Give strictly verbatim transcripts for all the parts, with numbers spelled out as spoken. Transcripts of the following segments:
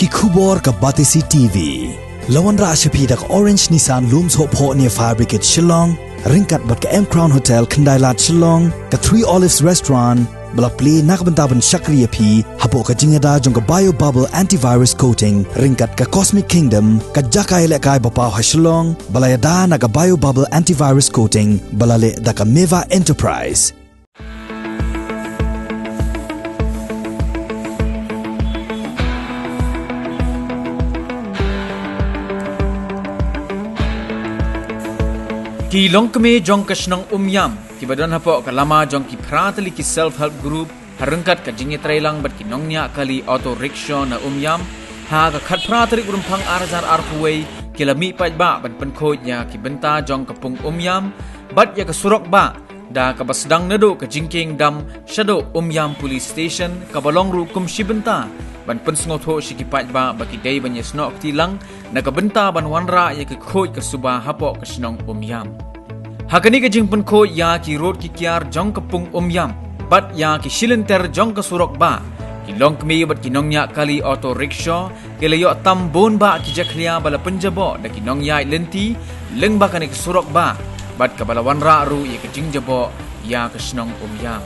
Ki khubor ka Batesi T V. La wanrah sha phi da ka Orange Nissan Lum Sohphoh near Fire Brigade Shillong, ryngkat bad ka M Crown Hotel Khyndailad Shillong, ka Three Olives Restaurant, ba la plie na ka bynta ban shakri ïa phi hapoh ka jingïada jong ka Bio Bubble Antivirus Coating, ryngkat ka Cosmic Kingdom, ka jaka ïalehkai ba paw ha Shillong, ba la ïada na ka Bio Bubble Antivirus Coating, ba la leh da ka Meva Enterprise. Ki longkmie jong ka shnong Umïam, kiba don hapoh ka lama jong ki phra tylli ki self help group, ha ryngkat ka jingïatreilang bad ki nongñiah kali auto rickshaw na Umïam, ha ka khatphra tarik u Rymphang ar hajar arphew wei, ki la mih paidbah ban pynkhuid ïa ki bynta jong ka pung Umïam, bad ïa ka surok bah, da kaba sdang naduh ka jingkieng dam shaduh Umïam Police Station, kaba long ruh kum shi bynta ban pynsngewthuh sha ki paidbah ba ki dei ban ïasnoh kti lang na ka bynta ban wanrah ïa ka khuid ka suba hapoh ka shnong Umïam. Ha kane ka jingpynkhuid ïa ki rud ki kiar jong ka pung Umïam bad ïa ki shilynter jong ka surok bah, ki longkmie bad ki nongñiah kali auto rickshaw, ki la ïoh tam bun bah ki jakhlia ba la pynjaboh da ki nongïaid lynti lyngba kane ka surok bah, bad kaba la wanrah ruh ïa ka jingjaboh ïa ka shnong Umïam.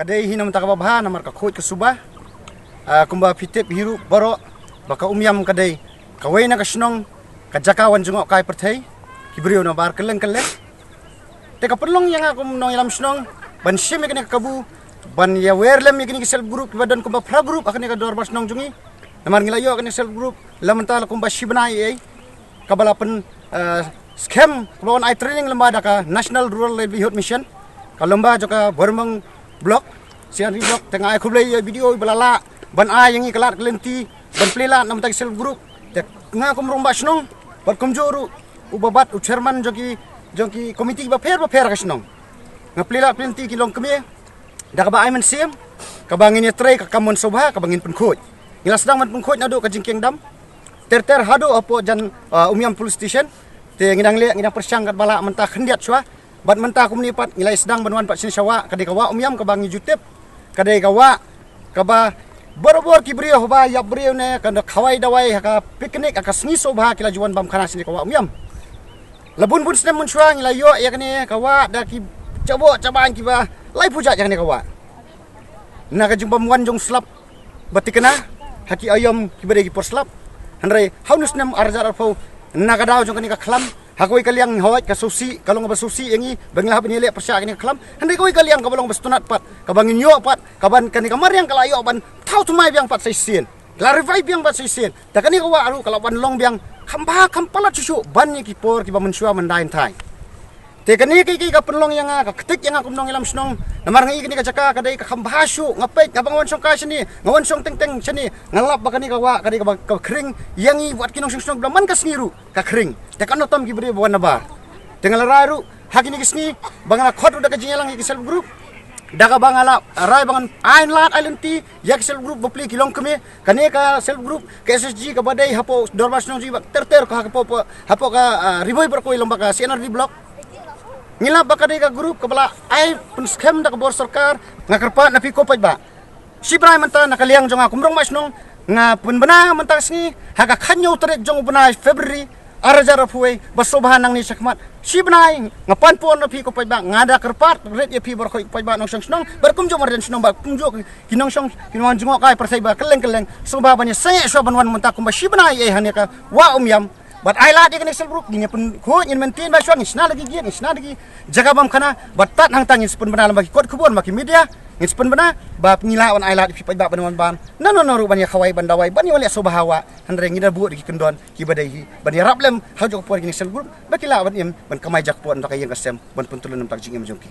Ka dei hi na ka bynta kaba bha namar ka khuid ka suba. Ah, kumba phi tip hi ruh baroh ba ka Umïam ka dei kawei na ka shnong, ka jaka wan jngohkai pyrthei, ki briew na bar kylleng kylleng. Te ka pynlong ïa nga kum nongïalam shnong ban shim ïa kane ka kabu, ban ïawer lem ïa kine ki self group kiba don kumba phra group ha kane ka dorbar shnong jong ngi. Namar ngi la ïoh kane ka self group la mynta la kumba shi bnai ei, kaba la pyn, eh, skhem kaba wan ai training lyngba da ka National Rural Livelihood Mission, ka lyngba jong ka Bhoirymbong Block, C R D Block. Te nga ai khublei ïa B D O ba la lah ban ai ïa ngi ka lad ka lynti ban plie lad na ka bynta ki self group. Te nga kum rangbah shnong bad kumjuh ruh uba bat u chairman jong ki, jong ki komiti bapher bapher ka shnong, nga plie lad plie lynti ki longkmie da kaba ai mynsiem kaba ngin ïatrei ka kam mon sngewbha kaba ngin pynkhuid. Ngi la sdang ban pynkhuid naduh ka jingkieng dam ter ter haduh hapoh jan, uh, Umïam Police Station. Te ngi dang leh, ngi dang pyrshang katba lah mynta khyndiat shuwa. Bad mynta kumne pat ngi la sdang ban wan pat shane sha wah, ka dei ka wah Umïam kaba ngi ju tip, ka dei ka wah kaba barabor ki briew haba ïap briew ne ka khawai dawai ha ka picnic ha ka sngi sngewbha ki la ju wan bam khana shane ka wah Umïam. La bun bun snem mynshuwa ngi la ïoh ïa kane ka wah da ki jaboh jabaiñ kiba la ïa pynjah ïa kane ka wah. Na ka jingbymwan jong slap ba thikna ha ki aïom kiba dei ki por slap. Hynrei ha une u snem ar hajar arphew, na ka daw jong kane ka khlam, ha kawei ka liang hoi ka sngewsih, ka long kaba sngewsih ïa ngi ba ngi la hap ban ïaleh pyrshah kane ka khlam. Hynrei kawei ka liang kaba long ba sngewtynnat pat, kaba ngin ïoh pat, kaba kane ka mariang ka la ïoh ban thaw thymmai biang pat sa shisien, ka la revive biang pat sa shisien. Te kane ka wah ruh ka la wan long biang kham bha kham palat shuh shuh ban ïa ki por kiba mynshuwa myndai hynthai. Te kane ka, ka, ka pynlong ïa nga, ka ktik ïa nga kum nongïalam shnong. Namar nga i kane ka jaka ka dei ka kham bha shuh, nga peit, nga ba nga wan shong kai shane, nga wan shong teng teng shane, nga lap ba kane ka wah ka dei kaba, kaba khring ïa ngi wat ki nongshong shnong, ba man ka sngi ruh ka khring. Te kan ym tam ki briew ba wan na bar. Te nga la rai ruh ha kine ki sngi ba nga la khot ruh da ka jingïalang ïa ki self group, da kaba nga la rai ba ngan ai lad ai lynti ïa ki self group bapli ki longkmie. Kane ka self group ka S H G kaba dei hapoh dorbar shnong jong ngi ba ter ter ka hapoh, hapoh ka, ah, Ri Bhoi Bhoi Kawei lyngba ka C N R D Block. Ngi lap ba ka dei ka group kaba la ai pynskhem da ka bor sorkar. Nga kyrpad na phi ko paidbah, shi bnai mynta na ka liang jong nga kum rangbah shnong, nga pynbna mynta ka sngi ha ka khathynñiew tarik jong u bnai February ar hajar arphew wei, ba sngewbha nangne shakhmat shi bnai nga pan pun na phi ko paidbah, nga da kyrpad rit ïa phi baroh ko paidbah nongshong shnong, bad kumjuh marjan shnong, bad kumjuh ki nongshong, ki nong jngohkai pyrthei ba kylleng kylleng, sngewbha ban ïaseng shuwa ban wan mynta kumba shi bnai ei hane ka wah Umïam. Bad ai lad ïa kane ka self group, ngin ïa pynkhuid, ngin maintain ba shuwa, ngin shna da ki gate, ngin shna da ki jaka bam khana, bad tad hangta ngin sa pynbna lyngba ki kot khubor, lyngba ki media, ngin sa pynbna ba ngi lah ban ai lad ïa phi paidbah ban wan ban, na no no ruh ban ïa khawai ban dawai, ban ïa wan leh sngewbha ha wah. Hynrei ngi da buh da ki kyndon kiba dei hi ban ïarap lem ha kajuh ka por ïa kine ki self group ba ki lah ban im ban kamai jakpot na ka ïing ka sem, ban pyntyllun na ka bynta ka jingim jong ki.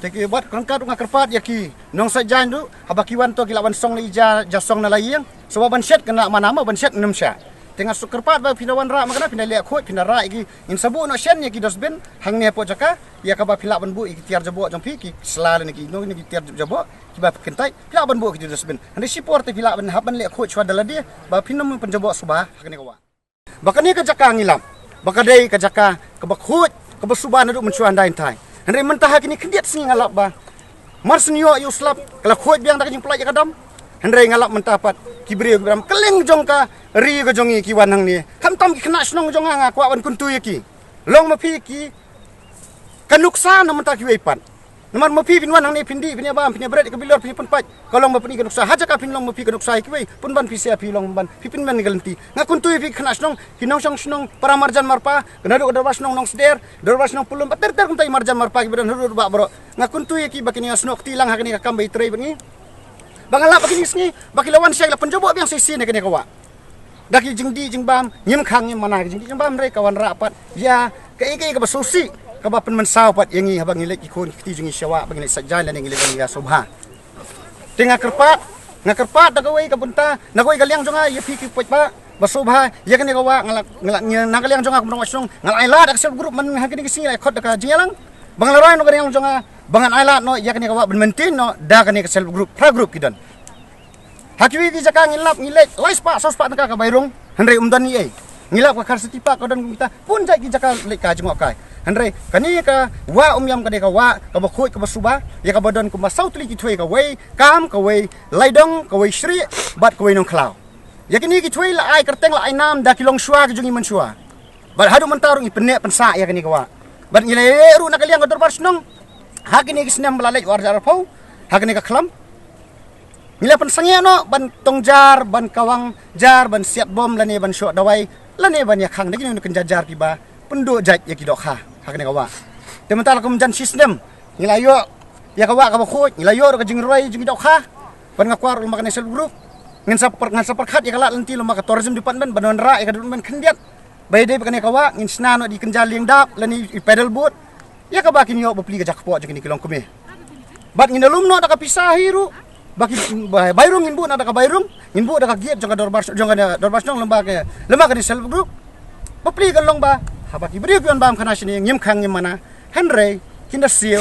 Te ki bad ryngkat ruh nga kyrpad ïa ki nongshah jaiñ ruh, haba ki wan to ki lah ban song la i ja, ja song na la ïing, sngewbha ban shet, kan lah mana mo ban shet ngam shah. Te nga sngewkyrpad ba phin da wanrah ma kane, phin da leh khuid, phin da rah ïa ki, ngin sa buh noh shen ïa ki dustbin hangne hapoh jaka, ïa kaba phi lah ban buh ïa ki tiar jaboh jong phi, ki sla lane ki, no, ki tiar jaboh kiba phi kyntait, phi lah ban buh ïa ki dustbin. Hynrei shipor te phi lah ban hap ban leh khuid shuwa da lade ba phin ym pynjaboh suba ha kane ka wah. Ba kane ka jaka ngi lap ba ka dei ka jaka kaba khuid, kaba suba naduh mynshuwa hyndai hyntai. Hynrei mynta ha kine khyndiat sngi nga lap ba mar shu ïoh ïa u slap ka la khuid biang da ka jingpyllait ïa ka dam. Hynrei nga lap mynta pat ki briew kiba dang kylleng jong ka ri ka jong ngi ki wan hangne. Khamtam ki khynnah shnong jong nga, nga kwah ban kyntu ïa ki. Long ma phi ki ka nuksa na mynta kiwei pat. Namar ma phi phin wan hangne phin dih, phin ïa bam, phin ïa bret ïa ka bilor, phin ïa pynpait. Ka long ba pyni ka nuksa, ha jaka phin long ma phi ka nuksa ïa kiwei, pynban phi sia, phi long ban, phi pynban ïa ka lynti. Nga kyntu ïa phi khynnah shnong, ki nongshong shnong para marjan marpa, ka naduh ka dorbar shnong Nongsder, dorbar shnong Pulum, bad ter ter kumta ki marjan marpa kiba don haduh ba baroh. Nga kyntu ïa ki ba kin ïa snoh kti lang ha kane ka kam ba ïatrei bad ngi. Ba nga lap ba kine ki sngi ba ki la wan sha, ki la pynjaboh biang shisien ïa kane ka wah da ki jingdih jingbam, ngim khang ngim mana ki jingdih jingbam, hynrei ka wanrah pat ïa kaei kaei kaba sngewsih, kaba pynmynsaw pat ïa ngi haba ngi leit ki khun ki kti jong ngi sha wah, ba ngi leit sait jaiñ lane ngi leit ban ïa sngewbha. Te nga kyrpad, nga kyrpad da kawei ka bynta, na kawei ka liang jong nga ïa phi ki paidbah ba sngewbha ïa kane ka wah. Nga la, nga la, nga, na ka liang jong nga kum u nongwah shnong, nga la ai lad da ka self group man ha kine ki sngi, la ai khot da ka jingïalang. Ba nga la rai noh ka liang jong nga ba ngan ai lad noh ïa kane ka wah ban maintain noh da kane ka self group, phra group ki don. Ha kiwei ki jaka ngi lap ngi leit lai spah saw spah tyngka ka bai rung, hynrei um don ei ei. Ngi lap ka Kharsiti Park ka don kum kita, bun jait ki jaka leit ka jngoh kai. Hynrei kane ka wah Umïam ka dei ka wah kaba khuid kaba suba, ïa kaba don kumba saw tylli ki thwei, kawei Kam, kawei Laidong, kawei Shrieh bad kawei Nongkhlaw. Ïa kine ki thwei la ai kyrteng, la ai nam da ki longshuwa ki jong ngi mynshuwa. Bad haduh mynta ruh ngi pynneh pynsah ïa kane ka wah. Bad ngi la ïaleh ruh na ka liang ka dorbar shnong ha kine ki snem ba la leit, u ar hajar arphew, ha kane ka khlam ngi la pynsangeh noh ban tong jar, ban kawang jar, ban siat bom lane ban shoh dawai lane ban ïakhang da kine ki kynja jar kiba pynduh jait ïa ki dohkha ha kane ka wah. Te mynta la kum jan shi snem ngi la ïoh ïa ka wah kaba khuid, ngi la ïoh ruh ka jingroi jong ki dohkha. Bad nga kwah ruh lem bad kane self group ngin sa pyrkhat, ngin sa pyrkhat ïa ka lad lynti lem bad ka tourism department ban wanrah ïa ka development khyndiat. Ba ïadei bad kane ka wah ngin shna noh da i kynja lieng dap lane i paddle boat, ïa kaba kin ïoh bapli ka jaka kpoh jong kine ki longkmie. Bad ngin da lum noh da ka pisa hi ruh ba ki, ba, bai rung ngin buh noh da ka bai rung, ngin buh da ka gate jong ka dorbar, jong ka dorbar shnong lem bad ka, lem bad kane self group. Bapli kan long ba haba ki briew ki wan bam khana shane ngim khang ngim mana, hynrei kin da siew.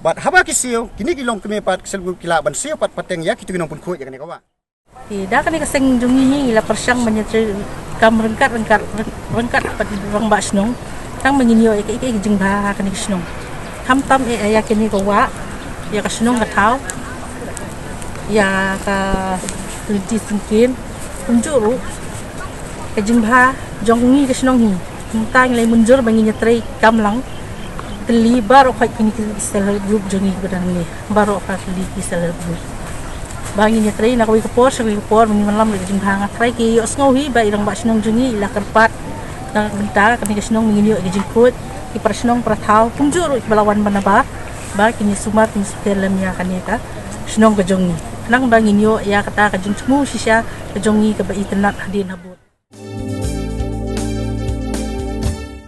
Bad haba ki siew, kine ki longkmie pat ki self group ki lah ban siew pat pateng ïa kito ki nongpynkhuid ïa kane ka wah. Te da kane ka seng jong ngi hi ngi la pyrshang ban ïatrei kam ryngkat ryngkat, ryngkat bad rangbah shnong, tang ba ngin ïoh ïa kaei kaei ka jingbha ha kane ka shnong. Khamtam eh ïa kane ka wah, ïa ka shnong ka thaw, ïa ka lynti syngkien, kumjuh ruh ka jingbha jong ngi ka shnong hi. Mynta ngi la mynjur ba ngin ïatrei kam lang tylli baroh khoit kine ki self help group jong ngi kiba don hangne, baroh khoit tylli ki self help group. Ba ngin ïatrei na kawei ka por sha kawei ka por, ba ngin ïalam ïa ka jingbha. Nga tharai ki ïohsngew hi ba i rangbah shnong jong ngi i la kyrpad na ka bynta kane ka shnong, ba ngin ïoh ïa ka jingkhuid, ki para shnong para thaw kumjuh ruh kiba la wan ban nabar, ba kin ïasumar kin ïasukher lem ïa kane ka shnong ka jong ngi, khnang ba ngin ïoh ïa kata ka jingthmu shisha ka jong ngi kaba itynnad hadien habud.